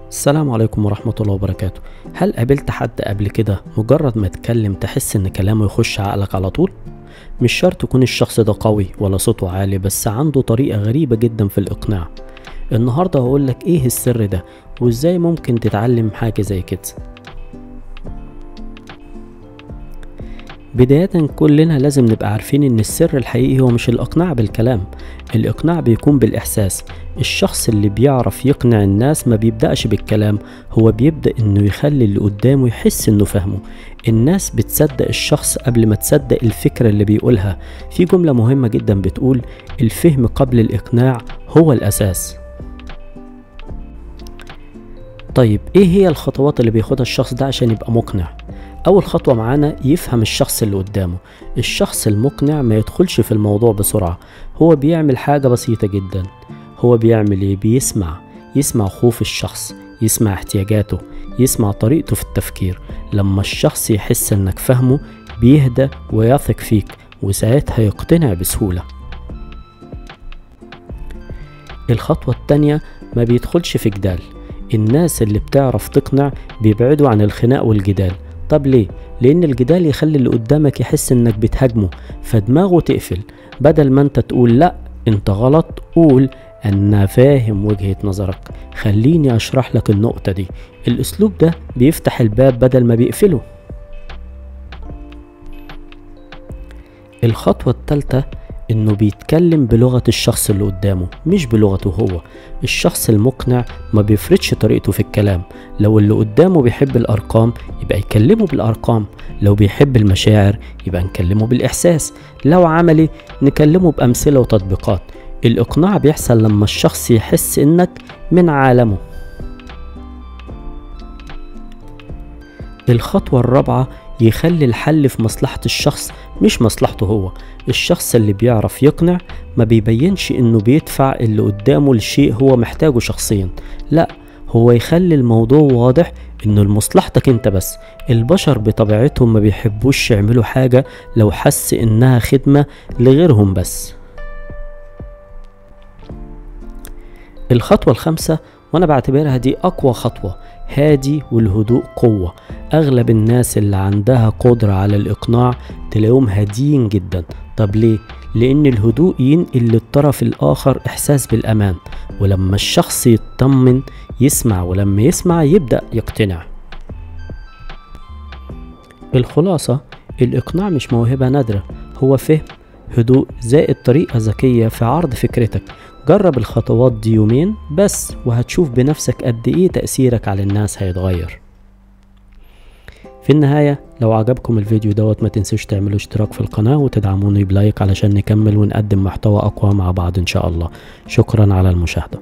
السلام عليكم ورحمة الله وبركاته. هل قابلت حد قبل كده مجرد ما تكلم تحس ان كلامه يخش عقلك على طول؟ مش شرط يكون الشخص ده قوي ولا صوته عالي، بس عنده طريقة غريبة جدا في الإقناع. النهاردة هقولك ايه السر ده وازاي ممكن تتعلم حاجة زي كده. بداية كلنا لازم نبقى عارفين ان السر الحقيقي هو مش الإقناع بالكلام، الإقناع بيكون بالإحساس. الشخص اللي بيعرف يقنع الناس ما بيبدأش بالكلام، هو بيبدأ انه يخلي اللي قدامه يحس انه فاهمه. الناس بتصدق الشخص قبل ما تصدق الفكرة اللي بيقولها. في جملة مهمة جدا بتقول الفهم قبل الإقناع هو الأساس. طيب ايه هي الخطوات اللي بياخدها الشخص ده عشان يبقى مقنع؟ اول خطوة معانا يفهم الشخص اللي قدامه. الشخص المقنع ما يدخلش في الموضوع بسرعة، هو بيعمل حاجة بسيطة جدا. هو بيعمل ايه؟ بيسمع، يسمع خوف الشخص، يسمع احتياجاته، يسمع طريقته في التفكير. لما الشخص يحس انك فاهمه بيهدى ويثق فيك، وساعتها يقتنع بسهولة. الخطوة التانية ما بيدخلش في جدال. الناس اللي بتعرف تقنع بيبعدوا عن الخناق والجدال. طب ليه؟ لأن الجدال يخلي اللي قدامك يحس إنك بتهاجمه، فدماغه تقفل. بدل ما أنت تقول لأ أنت غلط، قول أنا فاهم وجهة نظرك، خليني أشرح لك النقطة دي. الأسلوب ده بيفتح الباب بدل ما بيقفله. الخطوة الثالثة إنه بيتكلم بلغة الشخص اللي قدامه مش بلغته هو. الشخص المقنع ما بيفرضش طريقته في الكلام. لو اللي قدامه بيحب الأرقام يبقى يكلمه بالأرقام، لو بيحب المشاعر يبقى نكلمه بالإحساس، لو عملي نكلمه بأمثلة وتطبيقات. الإقناع بيحصل لما الشخص يحس إنك من عالمه. الخطوة الرابعة يخلي الحل في مصلحة الشخص مش مصلحته هو. الشخص اللي بيعرف يقنع ما بيبينش انه بيدفع اللي قدامه لشيء هو محتاجه شخصيا، لا، هو يخلي الموضوع واضح انه لمصلحتك انت بس. البشر بطبيعتهم ما بيحبوش يعملوا حاجة لو حس انها خدمة لغيرهم بس. الخطوة الخامسة وانا بعتبرها دي اقوى خطوة، هادي والهدوء قوة. اغلب الناس اللي عندها قدرة على الاقناع تلاقيهم هاديين جدا. طب ليه؟ لان الهدوء ينقل للطرف الاخر احساس بالامان، ولما الشخص يطمن يسمع، ولما يسمع يبدأ يقتنع. الخلاصة، الاقناع مش موهبة نادرة، هو فهم، هدوء زائد طريقة ذكية في عرض فكرتك. جرب الخطوات دي يومين بس وهتشوف بنفسك قد ايه تأثيرك على الناس هيتغير. في النهاية لو عجبكم الفيديو دوت ما تنسوش تعملوا اشتراك في القناة وتدعموني ب like علشان نكمل ونقدم محتوى أقوى مع بعض إن شاء الله. شكرا على المشاهدة.